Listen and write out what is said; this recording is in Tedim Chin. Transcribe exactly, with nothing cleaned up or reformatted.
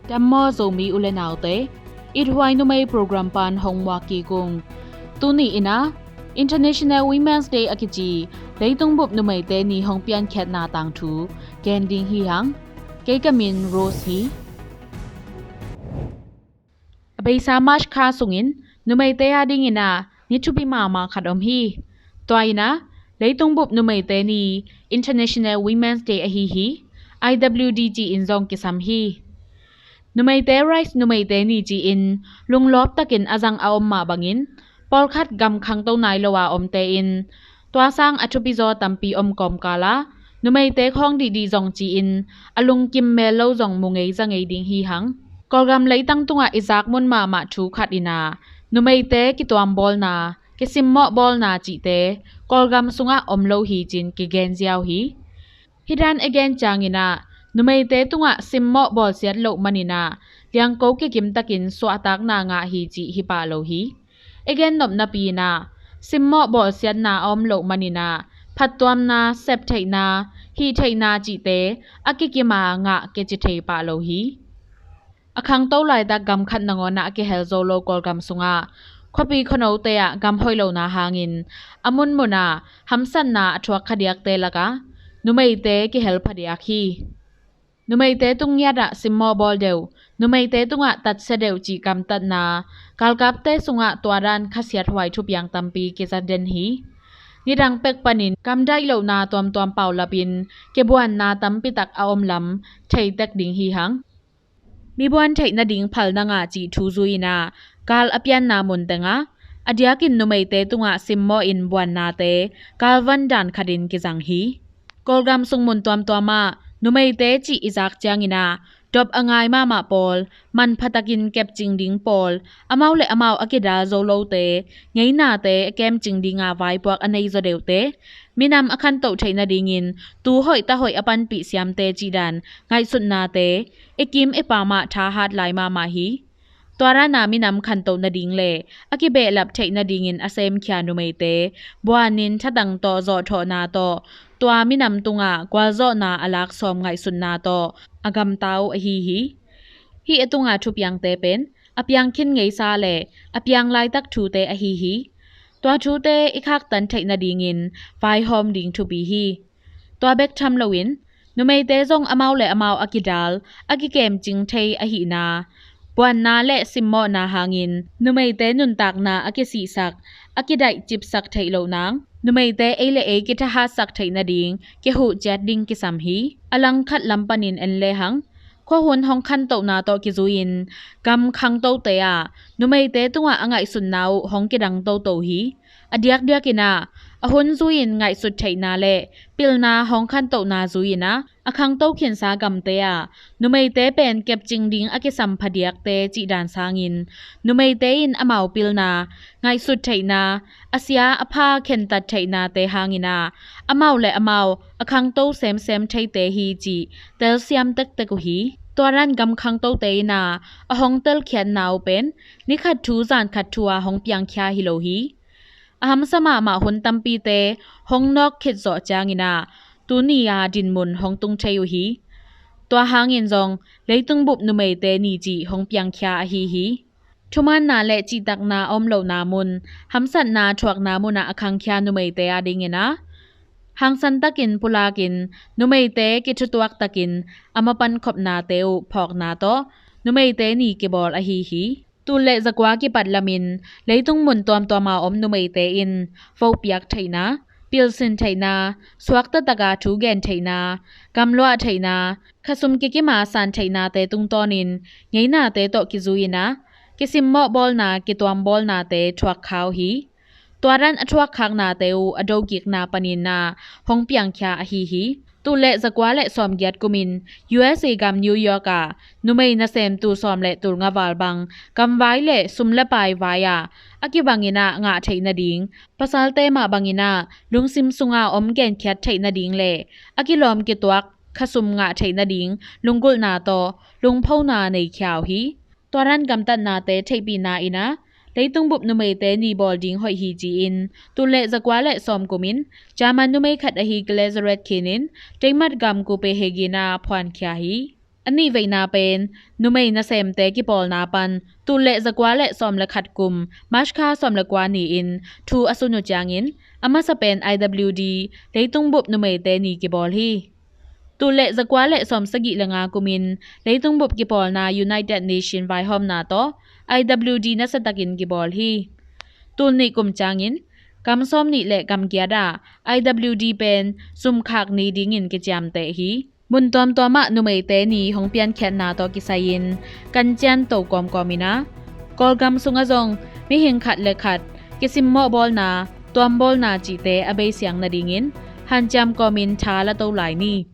Dammaw Zomi u le naute, Ithuai numei program pan hong muak kik ung. Tuni in ah International Women's Day a kici leitung bup numeite ni hong piankhiatna tangthu gen ding hi hang. Kei ka min Rose hi. A beisa March kha sungin numeite a dingin ah ni thupi mahmah khat om hi. Tua in ah leitung bup numeite ni, International Women's Day ahi hi. I W D ci-in zong kisam hi. Numeite rights, numeite ni ci-in lunglawp takin a zang a om mah bangin pawlkhat gam khangto nai lo a omte in tua sang a thupizaw tampi om kawmkal ah numeite khawng dihdih zong ci-in a lungkim mel lo zong mu ngei za ngei ding hi hang. Kawlgam leitang tungah i zak mun mahmah thu khat in ah numeite kituambawlna, kisimmawh bawlna cihte Kawlgam sungah om lo hi ci-in kigen ziau hi. Hih dan a gen ciangin ah numeite tungah simmawh bawlsiat loh manin ah liangko kikim takin suahtakna ngah hi cih hi pah lo hi. A gen nopnapi in ah simmawh bawlsiatna a om loh manin ah phattuamna, septheihna, hihtheihna cihte a kikim a ngah kici thei pah lo hi. A khangto laitak gam khat nangawn ah a kihel zo lo Kawlgam sungah khuapi khuanote ah gam hoih lohna hangin a munmun ah hamsatna a thuak khadiakte lakah numeite kihel phadiak hi. Numeite tungngiat ah simmawh bawl deuh, numeite tungah tatsia deuh cih gamtatna galkapte sungah tua dan khasiathuai thupiang tampi kiza den hi. Nidang pek panin gamdaih lohna tuamtuam paulapin kibuanna tampitak a om lam theitek ding hi hang. Mi buan theih nading phalna ngah cih thu zui in ah gal a pianna mun tengah a diakin numeite tungah simmawh in buannate galvan dan khatin kizang hi. Kawlgam sung mun tuamtuam ah numeite cih i zak ciangin ah dop a ngai mahmah pawl, manpha takin kepcing ding pawl, amau le amau a kidal zo lote, ngeinate a kemcing dinga vaipuak a nei zaw deuhte, minam a khantoh theih nadingin tu hoih ta hoih a panpih siamte cih dan ngaihsutnate i kim i pam ah thahat lai mahmah hi. Tua dan a minam khantoh nading le a kibehlap theih nadingin a semkhia numeite buanin thatang tawh zawhthawhna tawh tua minam tungah gualzawhna a lak sawm ngaihsutna tawh a gamta uh ahi hi. Hih a tunga thupiangte pen a piang khin ngeisa le a piang laitak thute ahi hi. Tua thute i khaktan theih nadingin vaihawm ding thupi hi. Tua bek tham loin numeite zong amau le amau a kidal, a kikemcing thei ahihna, buanna le simmawhna hangin numeite nuntakna a kisihsak, a kidaihcipsak theih loh nang, numeite ei le ei kithahatsak theih nading kihuh ciat ding kisam hi. A langkhat lam panin en lehang khuahun hong khantohna tawh kizui-in gam khangtote ah numeite tungah a ngaihsutna uh hong kidang toto hi. A diakdiakin ah a hun zui-in ngaihsut theihna le pilna hong khantohna zui-in ah a khangto khinsa gamte ah numeite pen kepcing ding a kisam phadiakte cih dan sangin numeite in amau pilna, ngaihsut theihna, a sia a pha khentat theihnate hangin ah amau le amau a khangto semsem theite hi cih telsiam tektek uh hi. Tua dan gam khangtote in ah a hong telkhiatna uh pen nikhat thu zankhat thu a hong piangkhia hi lo hi. A hamsa mahmah hun tampite hong nawk khit zawh ciangin ah tuni a dinmun hong tung thei uh hi. Tua hangin zong leitung bup numeite ni cih hong piangkhia ahi hi. Thumaanna le cihtakna a om lohna mun, hamsatna thuakna munah a khangkhia numeite a dingin ah hangsan takin pulakin numeite kithutuak takin a mapan khopnate uh phawkna tawh numeite ni kibawl ahi hi. Tul le zakua kipat lamin leitung mun tuamtuama om numeite in vohpiak theihna, pilsin theihna, suakta taka thu gen theihna, gamluah theihna, khasum kikima san theihnate tungtawnin ngeinate tawh kizui-in ah kisimmawh bawlna, kituam bawlnate thuak kha uh hi. Tua dan a thuakkhaknate uh a dokikna panin ah hong piangkhia ahi hi. Tul le zakua le sawmgiat kumin U S A gam New York ah numei nasem tul sawm le tul nga val bang gamvai le sum le pai vai-ah a kibangin ah ngah theih nading, pasalte mah bangin ah lungsim sunga om genkhiat theih nading le a kilawm kituak khasum ngah theih nading lunggulhna tawh lungphona neikhia uh hi. Tua dan gamtatnate theihpihna in ah leitung bup numeite ni bawl ding hoih hi ci-in tul le zakua le sawm kumin German numei khat ahi Glazeret Khin in Denmark gam Copenhagen ah phuankhia hi. A nihveina pen numei nasemte kipawlna pan tul le zakua le sawm le khat kum March kha sawm le kua ni-in thu a sun uh ciangin a masa pen I W D Leitung Bup Numeite Ni kibawl hi. Tul le zakua le sawm sagih le nga kumin Leitung Bup kipawlna United Nation vaihawmna tawh I W D nasatakin kibawl hi. Tul nih kum ciangin kam sawm nih le kam giat ah I W D pen sumkhak ni dingin kiciamteh hi. Mun tuamtuam ah numeite ni hong piankhiatna tawh kisai-in kan cianto kawmkawm in a, Kawlgam sungah zong mihing khat le khat kisimmawh bawlna, tuambawlna cihte a beisiang nadingin hanciam kawmin tha la to lai ni.